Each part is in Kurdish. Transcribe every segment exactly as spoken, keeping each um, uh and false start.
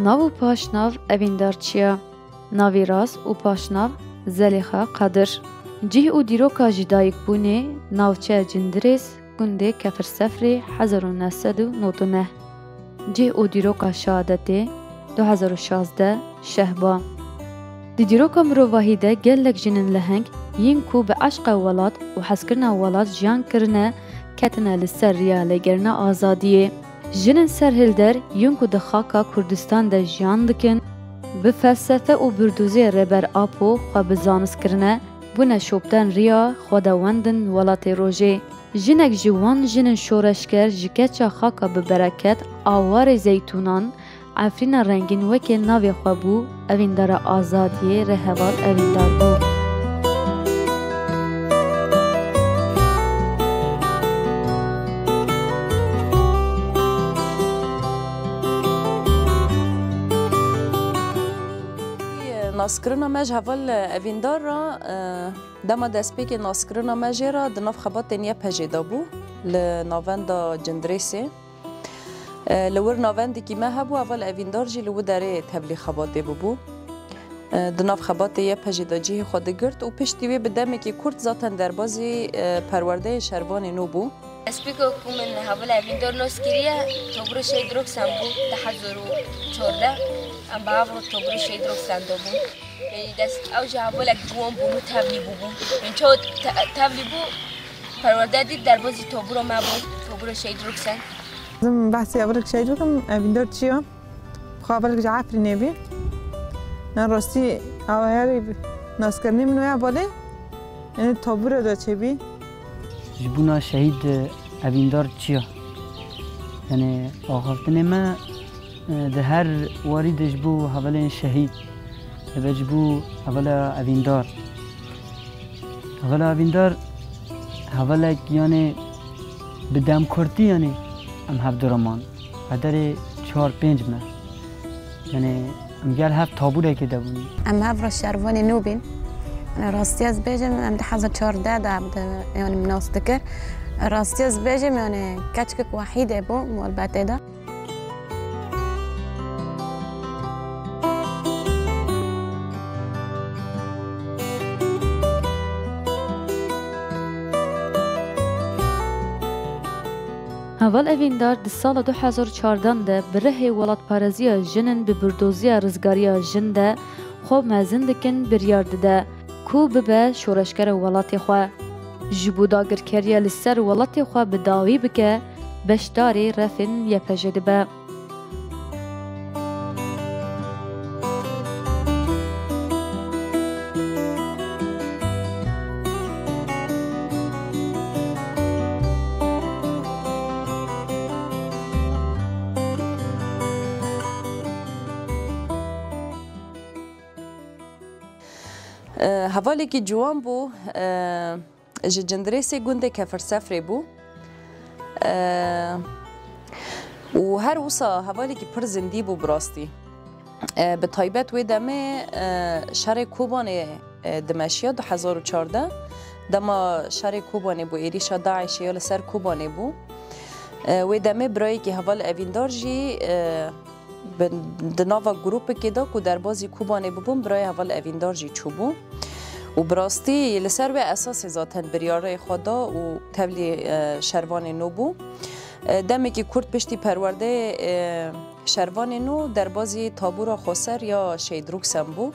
Nav û paşnav Evîndar Çiya. Navê rast û paşnav Zelêxa Qadir. Cih û dîroka ji dayikbûnê, navçeya Cindirês, gundê Kefirsefrê, hezar û neh sed û nod û neh. Cih û dîroka şehadetê, du hezar û şazdeh, Şehba. Di dîroka mirovahî de gelek jinên leheng, yên ku bi eşqa welat û hezkirina welat jiyan kirine, ketine li ser riya lêgerina azadiyê. Jinên serhilder yên ku di xaka Kurdistan de jiyan dikin, bi felsefe û birdozê Rêber Apo xwe bi zanist kirine, bûne şopdan riya xwedawendên welatê rojê. Jinek ji wan jinên şoreşger ji keça xaka bi bereket a warê zeytûnan, Efrîna rengîn weke navê xwe bû, Evîndara Azadiyê re heval Evîndar bû. Naskirina me ji heval Evîndar re, e, dema destpêkê naskirina me jê re di nav xebatên Y P J'ê de bû, li navenda Cindirêsê. E, li wir navendekî me hebû, heval Evîndar jî li wi derê tevlî xebatê bûbû. E, di nav xebatê Y P J'ê de cihê xwe digirt û piştî wê bi demekî kurt zaten derbazî, e, perwerdeyên şervanê nû bû. Destpêka ku min heval Evîndar nas kiriye, tobûra Şehîd Roksen bû, di hezar û çardeh, em bi hev re tobûra Şehîd Roksen de bûn. Yanî dest, ew jî hevalek ji wan bûn û tevlî bûbûn. Yanî çawa te-, tevlî bû, perwerde dît, derbazî tobûra me bû, tobûra Şehîd Roksen. Em behsê hevalek Şehîd bikim, Evîndar Çiya. Xwe hevalek ji Efrînê bî. Yan rastî, ew herî naskirinê min wê hevalê, yanî tobûra de çêbî. Ji bona Şehîd Evîndar Çiya. Yanî axaftinê me, e, di her warî de ji bo hevalên şehîd, dibe ji bo hevala Evîndar. Hevala Evîndar, hevalek, yanî bi demkurtî, yanî em hevdû re man. Qederê çar pênc me. Yanî em gel hev tabûrekê de bûn. Em hev re şervanê nû bîn. Yanî rastî ez bêjim, em di hezar çardeh de hev de, yanî min nas dikir. Rastî ez bêjim, yanî keçikek wehîdê bû malbetê de. Heval Evîndar di sala du hezar û çardeh de bi rihê welatpareziya jinên bi birdoziya rizgariya jin de xwe mezin dikin, biryar dide ku bibe şoreşgera welatê xwe. Ji bo dagirkeriya li ser welatê xwe bi dawî bike, beşdarê refên Y P J'ê dibe. E, hevalekî ciwan bû, e, ji Cindirêsê gundê Kefirsefrê bû. E, û her wisa hevalekî pir zindî bû bi rastî. E, bi taybet wê demê, e, şerê Kobanê, e, dimeşiya du hezar û çardeh. Dema şerê Kobanê bû, êrîşa DAIŞê ya li ser Kobanê bû. E, wê demê birayekî heval Evîndar jî, e, Bi, di nava grûpekê de ku derbazî Kobanê bibûn, birayê heval Evîndar jî çûbû. Û bi rastî li ser wê esasê zaten biryarê xwe da û tevlî, e, şervanê nû bû. E, demekî kurt piştî perwerdeyê, e, şervanê nû derbazî tabûra xweser ya Şehîd Rûksen bû.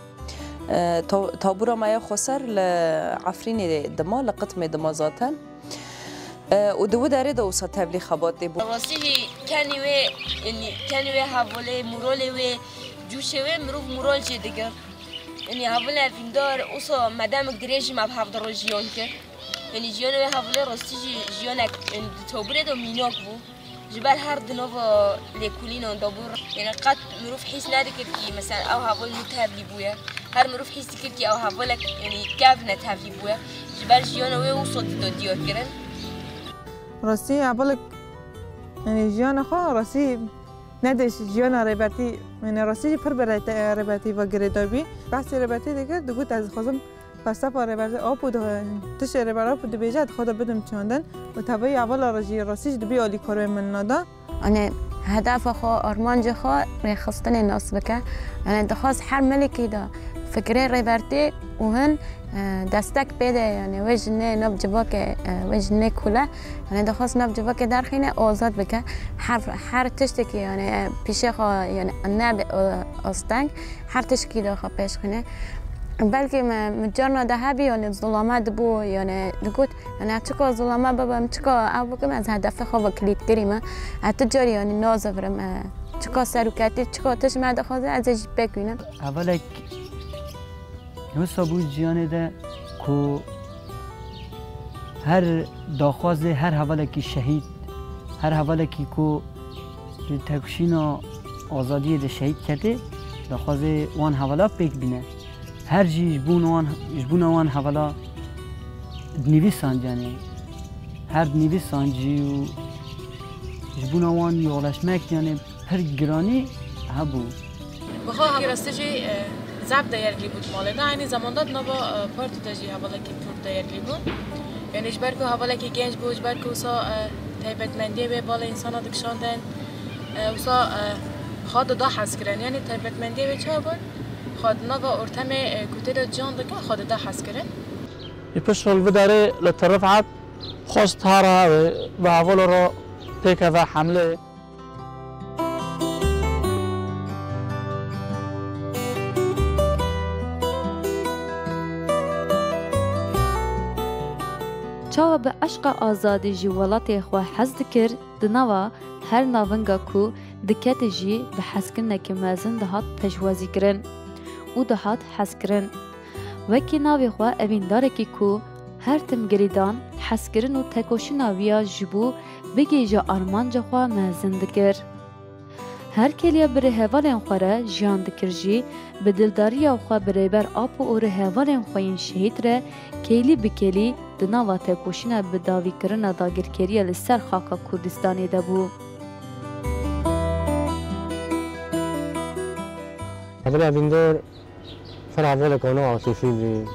E, ta-, tabûra me ya xweser li Efrînê dima, li Qitmê dima zaten. E, û di wî derê de wisa tevlî xebatê bû. Rastî jî kenî wê, yanî kenî wê hevalê, moralê wê, cûşê wê mirov moral jê digir. Yanî hevalê Evîndar wisa me demek dirêj jî me bi hev de re jiyan kir. Yanî jiyana wê hevalê rastî jî jiyanek, yanî di tabûrê de mînak bû. Ji ber her di nava lêkolînan de bû. Yanî qet mirov hîs nedikir kî, mesela, ew heval nû tevlî bûye. Her mirov hîs dikir kî ew hevalek, yanî kevne tevlî bûye. Ji ber jiyana wê wisa dida diyar kirin. Rastî hevalek, yanî jiyana xwe rastî ne dê jiyana Rêbertî, yanî rastî jî pir bi rê-, Rêbertî ve girêdayî bî. Behsê Rêbertî dikir, digot, ez dixwazim Felsefa Rêber Apo di, tiştê Rêber Apo dibêje, ez xwe de bidim çandin û tevayî hevala re jî rastî jî di vî alîkariyê min neda. Anê hedefa xwe, armancê xwe rêxistinê nas bike. Yanî dixwest her milekî de fikrê Rêbertî û hin, e, destek pê de, yanî wê jinê nav civakê, e, wê jinê kule, yanî dixwest nav civakê derxîne, azad bike. Her, her tiştekî, yanî, e, pîşê xwe, yanî nebe, e, asteng, her tiştekî de xwe pêş xîne. Belkî me, me carna de hebî, yanî zulame dibû, yanî digot, yanî çika zulame bibe, em çika ew bikim, ez hedefê xwe ve kilît kirî me. Ez tu carî, yanî nazivirim, e, çika seroketî, çika tişt me dixwaze, ez ê jî pêk bînim. Hevalek wisa bû jiyanê de ku her daxwazê her hevalekî şehîd, her hevalekî ku di têkoşîna azadiyê de şehîd ketê, daxwazê wan hevala pêk bîne. Her jî ji bona wan, ji bona wan hevala dinivîsand, yanî her dinivîsand jî û ji bona wan yoldaşmek, yanî pir giranî hebû. Wiha rastî jî, e, zaf değerli bû di malê de. Aynî zamanda di nava, e, partî de jî hevalekî pir değerli bû. Yanî ji ber ku hevalekî genc bû, ji ber ku wisa, e, taybetmendiyê wê balê însana dikişandin, e, wisa, e, xwe dida hezkirin. Yanî taybetmendiyê wê çawa bûn? Xwe di nava ortemê, e, ku tê de ciyan dike, xwe dida hezkirin. Î pişt li vê derê li Til Rifet xwest hara ew ê bi hevala re pêkeve hemlê. Çawa bi eşqa azadî ji welatê xwe hez dikir, di nava her navinga ku dikete jî bi hezkirineke mezin dihat pêşwazîkirin û dihat hezkirin. Wekî navê xwe evîndarekî ku her tim girêdan, hezkirin û tekoşîna wî ya ji bo bigihîje armanca xwe mezin dikir. Her kêliya bi rêhevalên xwe re jiyan dikir jî, bi dildariya xwe bi Rêber Apo û rêhevalên xwe yên şehîd re kêlî bi kêlî di nava tekoşîna bi dawîkirina dagirkeriya li ser xaka Kurdistanê de bû. Hevala Evîndar pir hevalek ana atîfî bû,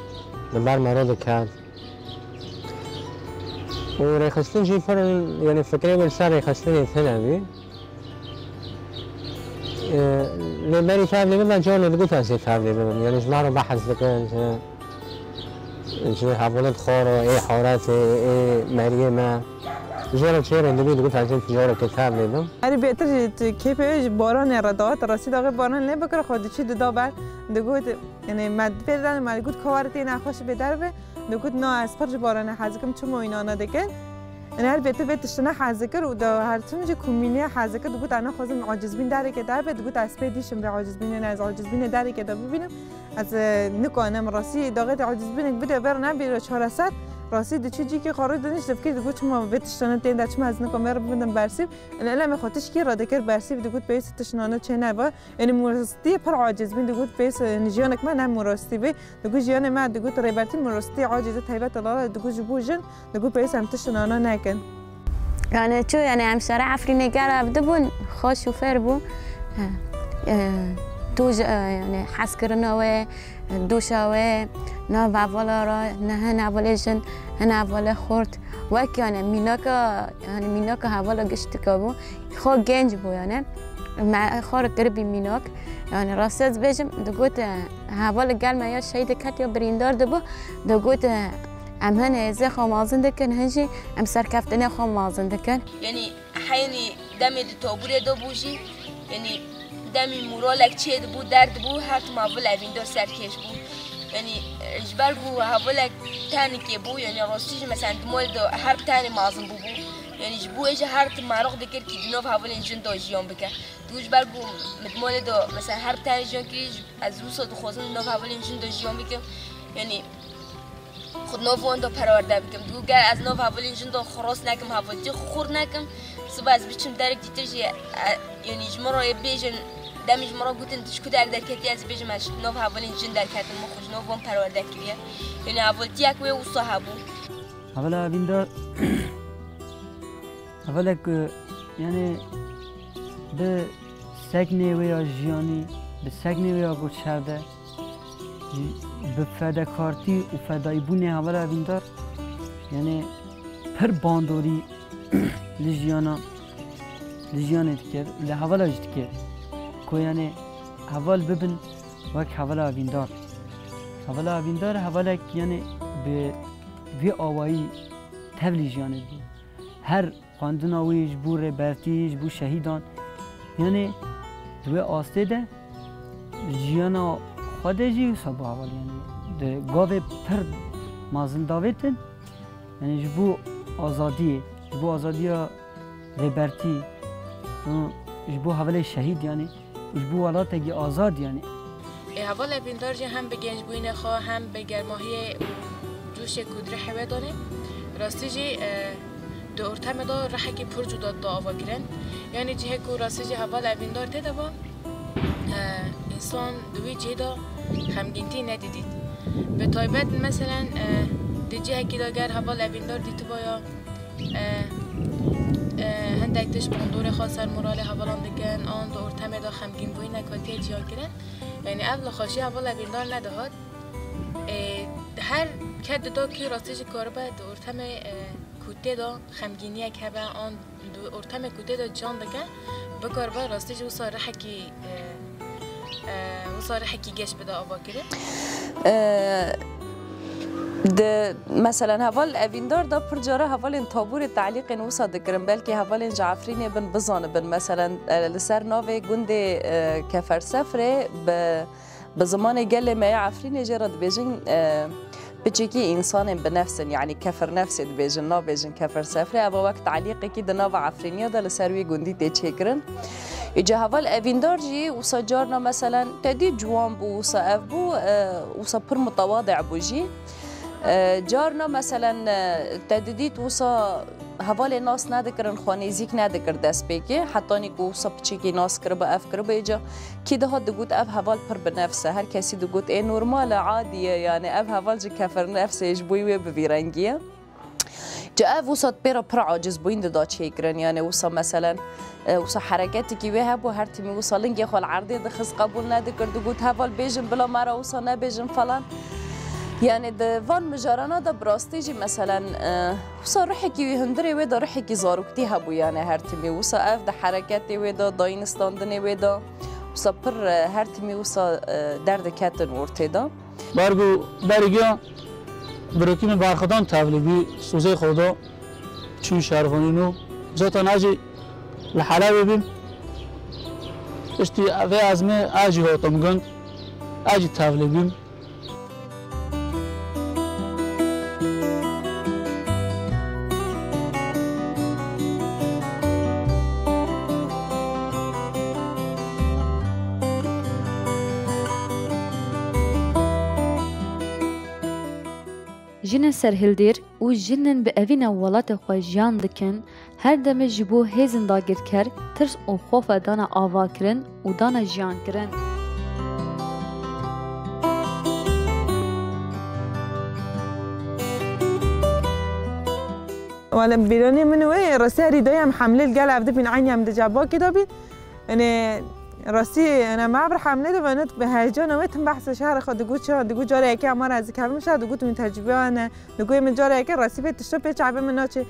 li ber me re diket. Û rêxistin jî pir, yanî fikrê wê li ser rêxistinê tune bû. E, lê berî tevlê bibim, carna digot ez ê tevlê bibim. Yanî ji me re behs dikir, ji, ji hevalên xwe re, ê haretê, ê meriyê me. Jê re çêrê dibî, digot ez ê carekê tevlê bim. Herî bêtir jî tu kêfê wê ji baranê re dihat. Rastî daxê baran lê bikira xwe diçû dida ber. Digot, yanî me pê de me digot ka were tê nexweş bê derve. Digot na ez pir ji baranê hez dikim, çima wî nana dikin? Yanî her bêtir vê tiştine hez dikir û da her tim jî komînî hez dikir. Digot ez naxwazim acizbîn derekê derve. Digot ez pê dîşim vê acizbînê, ne ez acizbînê derekê de bibînim. Ez, e, nikanim rastî daxê te acizbînek bide ber nebîre çareser. Rastî diçû cîkê xwe rû dinişt difikir, digot çima vê tiştane tên de, çima ez nikom vê re bidim bersîv. Yanî elemê xwe tişkî re dikir bersîv, digot pêwîst tiştane çê nebe. Yanî morastiyê pir aciz bîn, digot pêwîst, yanî jiyanek me ne morastî bê. Digot jiyanê me, digot Rêbertî morastiyê acizî taybet didane, digot ji bo jin, digot pêwîst em tiştane nekin. Yanî çû, yanî em şerê Efrînê gel ev dibûn, xwe şofêr bû. He. E, tu ji, e, yanî hezkirina wê, dûşa wê, nav hevala re, ne hin hevalê jin, hin hevalê xurt. Wek yanî mînaka, yanî mînaka hevala giştika bû. Xwe genc bû yanî. Me xwe re kiribî mînak. Yanî rastî ez bêjim, digot, e, hevalê gel me ya şehîd diket ya birîndar dibû. Digot, e, em hin hêzê xwe mazin dikin, hin jî em serkeftinê xwe mazin dikin. Yanî heynî demê di toburê de bû jî, yanî demî moralek çê dibû, derdibû, her tim heval Evîndar serkêş bû. Yanî, e, ji ber ku hevalek tenikê bû, yanî rastî jî mesela di malê de her tenê mezin bûbû. Yanî ji bo wê jî her tim meraq dikir kî di nav hevalên jin de jiyan bike. Tu ji ber ku min di malê de mesela her tenê jiyan kirî, ez wisa dixwazim di nav hevalên jin de jiyan bikim. Yanî, xwe di nav wan de perwerde bikim. Digot ger ez nav hevalên jin de xwe rast nekim, hevaltiyê xwe xurt nekim, siba ez biçim derek dîtir jî, e, yanî ji min re yê bêjin, demê ji min re gotin tu ji ku der derketî, ez ê bêjim ez ji nav hevalên jin derketim, min xwe ji nav wan perwerde kiriye. Yanî hevaltiyek wê wisa hebû. Hevala Evîndar, hevalek, e, yanî bi seknê wê ya jiyanî, bi seknê wê ya goçerde, bi fedekartî û fedaîbûnê hevala Evîndar, yanî pir bandorî li jiyana li jiyanê dikir, li hevala jî dikir. Ku yanî heval bibin wek hevala evîndar. Hevala evîndar hevalek yanî bi vî awayî tevlî jiyanê dibû. Her xwendina wî ji bo rêbertî, ji bo şehîdan, yanî di wê astê de jiyana xwe de jî wisa bû heval, yanî di gavê pir mezin davêtin, yanî ji bo azadiyê, ji bo azadiya rêbertî, û ji bo hevalê şehîd, yanî ji bo welatekî azad, yanî. Ê, heval Evîndar jî hem bi gençbûyînê xwe, hem bi germahiyê û coşê ku di rihê wê danê, rastî jî, e, di ortemê de rihekî pir cuda dida avakirin. Yanî cihê ku rastî jî heval Evîndar tê de ba, e, însan di wî cihê de xemgîntî nedidît. Bi taybet, meselen, e, di cihekî de ger heval Evîndar dîtibaya, e, e, hindek tişt bandorê xwe ser moralê hevalan dikin, an di ortemê de xemgînbûyînek hatiye cîhankirin. Yanî ev li xweşî heval Evîndar nedihat. E, her ke dida kî rastî jî karibe di ortemê, e, ku tê de xemgîniyek hebe, an di ortemê ku tê de can dike, bikaribe rastî jî wisa rihekî, e, e, wisa rihekî geş bide avakirin. E, Di, meselen, heval Evîndar de pir cara hevalên taborê telîqên wisa dikirin. Belkî hevalên ji Efrînê bin bizanibin. Meselen, e, li ser navê gundê, e, Kefersefrê bi, bi zimanê gelê me ya Efrînê jê re dibêjin, e, piçekî însanên bi nefs in, yanî kefir nefsê dibêjin, nabêjin Kefersefrê. Eva wek telîqekî di nava Efrîniya de li ser wî gundî tê çêkirin. Îca heval Evîndar jî wisa carna, meselen, te dî ciwan bû, wisa ev bû, e, wisa pir mutewadi bû jî. E, carna, meselen, e, te didît wisa hevalê nas nedikirin, xwe nêzîk nedikir destpêkê. Hetanî ku wisa piçekî nas kiribe, ev kiribe, îca kî dihat digot ev heval pir bi nefs e. Her kesî digot ê normal e, adî ye, yanî ev heval ji kefir nefsê ji bo wê bi vî rengî ye. Ca ev wisa pê re pir aciz bûyîn dida çêkirin, yanî wisa meselen, e, wisa hereketekî wê hebû, her timî wisa lingê xwe li erdê dixist, qebûl nedikir, digot heval bêjin, bila me re wisa nebêjin falan. Yanî di van mijarana de bi rastî jî meselen, e, wisa ruhekî wî hundirê wê de ruhekî zaroktî hebû, yanî her timî wisa ev di hereketê wê de, dayînistandinê wê de wisa pir, e, her timî wisa, e, derdiketin ortê de. Bar ku berê giya birokî min berxwedan tevlî bî, sozê xwe da çûn şervanî nû. Zota na jî li Helebê bîm. Piştî vê ezmê ez jî hatim gund. Ez jî tevlî bîm. Jinên serhildêr û jinên bi evîna welatê xwe jiyan dikin, her demê ji bo hêzên dagirker tirs û xof dane avakirin û dane jiyankirin. Wele bîranê min wê, rastî herî dayê em hemlê li gel ev dibîn, eynî em di cebakê de bîn. Yanî rastî, yanî me vir hemlê de, yanî bi heyecana wê tim behsa şehra xwe digot çi, digot cara yekê em re ez dikevim şehra, digot min tecrûbe ne, digot min cara yekê rastî vê tişta pê çavê min naçê.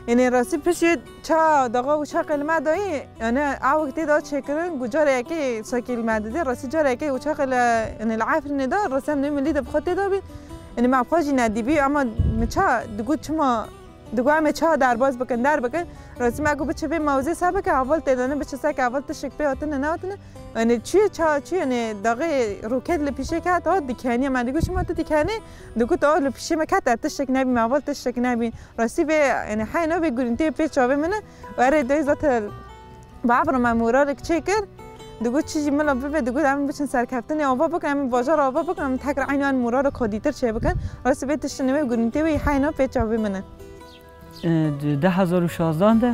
Yanî rastî piştî ça daxa uçaqê li me dayî, yanî awik tê da çêkirin, got cara yekê sakî li me didê, rastî cara yekê uçaqê li, yanî li Efrînê da, rastî em nê milî de bi xwe tê da bîn. Yanî me bi xwe jî nedîbî, ama min ça digot çima Digot em ê çawa derbas bikin, derbikin. Rastî me got biçe vê mewzê se bike, heval tê de ne, biçe seke heval tiştek pê hatine nehatine. Yanî çi ça çi, yanî daxê roket li pîşê ket, ha dikenî, me digot çima tu dikenî? Digot o li pîşê me ket, ez tiştek nebî, me heval tiştek nebî. Rastî vê, yanî heyna vê gurîntiyê pê çavê min e. Erê dayê zaten Bavro me morarek çêkir, digot çi jî mila bibe, digot em biçin serkeftinê ava bikin, em bajar ava bikin, em tekrar eynî an morarek xwedîtir çêbikin. Rastî vê tiştine wê gurîntê wê heyna pê çavê min e. E, di du hezar û şazdan de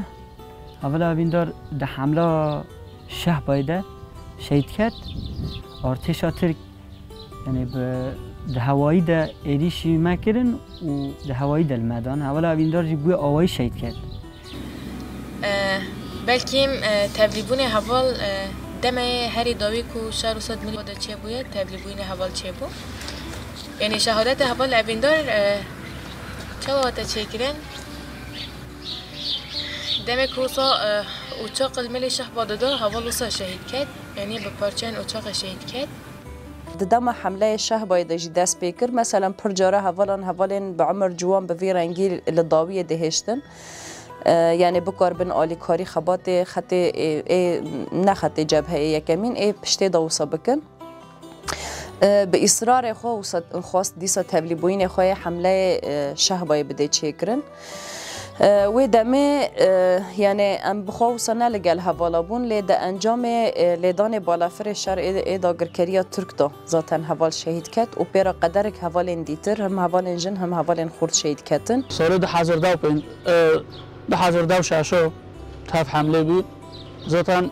Hevala Evîndar di hemla Şehbayê de şehîd ket. Artêşa Tirk Yanî bi, di hewayî de êrîşî me kirin û di hewayî de li me dan. Hevala Evîndar jî bi wê awayî şehîd ket. E, belkî, e, tevlîbûnê heval, e, demê herî dawî ku şer û sed milî de çêbûye, tevlîbûnê heval çêbû. Yanî şehadetê heval Evîndar, e, çawa hate çêkirin? Demê ku wisa, e, uçaq li milê Şehba dida, heval wisa şehîd ket. Yanî bi parçeyên uçaqê şehîd ket. Di dema hemleyê Şehbayê de jî dest pê kir. Meselen, pir cara hevalan, hevalên bi umir ciwan bi vî rengî li dawiyê dihêştin. E, yanî bikaribin alîkarî xebatê xetê ê, ê, ne xetê cebheyê yekemîn, ê piştê de wisa bikin. E, bi îsrarê xwe û se-, xwest dîsa tevlîbûyînê xwe yê hemleyê, e, Şehbayê bidê çêkirin. E, wê demê, e, yanî em bi xwe wisa ne li gel hevala bûn, lê di encamê, e, lêdanê balafirê şer ê, ê dagirkeriya Tirk de zaten heval şehîd ket û pê re qederek hevalên dîtir, him hevalên jin, him hevalên xurt şehîd ketin. Salê du hezar dew pênc, e, du hezar dew şeşo tev hemlê bû. Zaten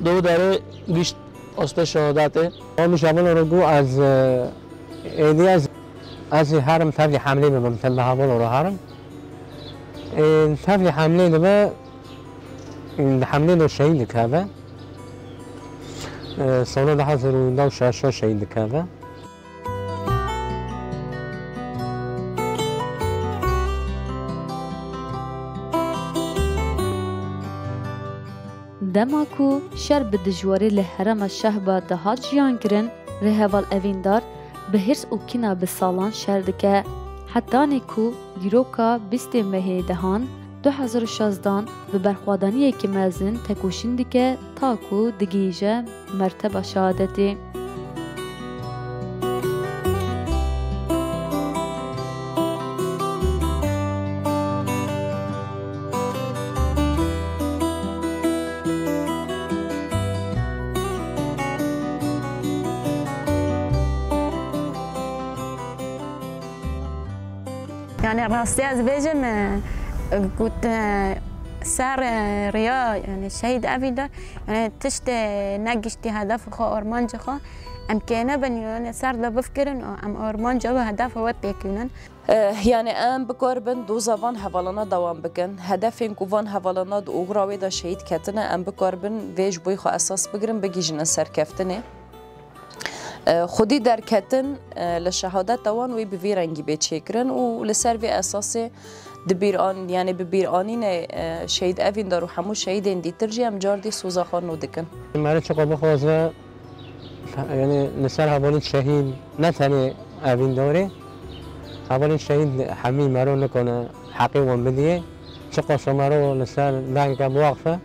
di wî derê gişt astê şehadetê. Wan ji hevalê re got ez, e, êdî ez, ez ê herim tevlî hemlê bibim, tevlî hevalê re herim. Ê, tevlî hemlê dibe, di hemlê de şehîd dikeve. E, sala du hezar û dew şeşo şehîd dikeve. Dema ku şer bi dijwarî li herêma Şehba dihat jiyan kirin, rêheval Evîndar bi hîrs û kîna bi salan şer dike. Hetanî ku dîroka bîstê mehê dehan du hezar û şazdan bi berxwedaniyekî mezin tekoşîn dike ta ku digihîje merteba şehadetê. Yani rastî ez bêjim, e, got, e, ser, e, riya, yani şehîd Evîndar, yani tiştê ne giştî hedef xwe, armancê xwe, em kêne bin, yani ser de bifikirin û em armanca wê hedefa wê pêk bînin. Eh, yani em bikaribin doza van hevalana dewam bikin. Hedefên ku van hevalana di oxira wê de şehîd ketine, em bikaribin vê ji bo xwe esas bigirin, bigihîjin serkeftinê. E, xwedî derketin, e, li şehadeta wan wê bi vî rengî bê çêkirin û li ser vê esasê di bîran-, yani bi bîranînê, e, şehîd Evîndar û hemû şehîdên dîtir jî em cardî soza xwe nû dikin. Meriv çiqas bixwaze, yani li ser hevalên şehîd ne tenê Evîndarê, hevalên şehîd hemî meriv nikane heqê wan bidiyê. Çiqas meriv li ser dengeke biwaqife,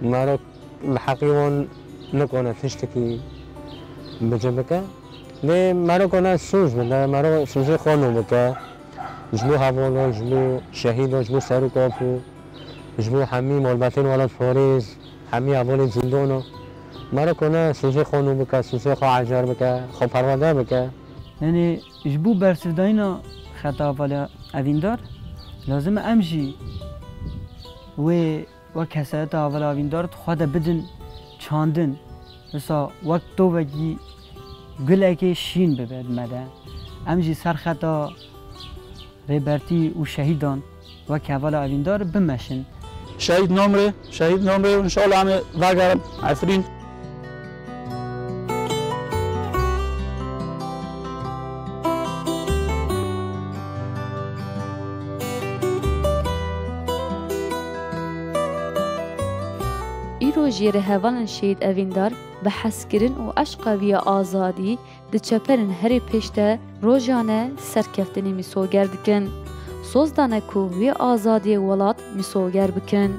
meriv bi heqî wan nikane tiştekî bice bike. Lê meriv kane soz bide, meriv sozê xwe nû bike. Ji bo hevalan, ji bo şehîdan, ji bo serok apo, ji bo hemî malbatên welatparêz, hemî hevalên zîndana. Meriv kane sozê xwe nû bike, sozê xwe ecar bike, xwe perwerde bike. Yanî ji bo bersivdayîna xeta hevala Evîndar, lazim e em jî wê wek kesayeta hevala Evîndar di xwe de bidin çandin. Wisa wek tovekî gulekê şîn bibe di me de. Em jî ser xeta rêbertî û şehîdan wek hevala Evîndar bimeşin. Şehîd namrê, şehîd namrê û înşallah em ê vegerin Efrîn. Îro jî rêhevalên Şehîd Evîndar bi hezkirin û eşqa wî ya azadî di çeperên herî pêş de rojane serkeftinê mîsoger dikin. Soz dane ku wê azadiyê welat mîsoger bikin.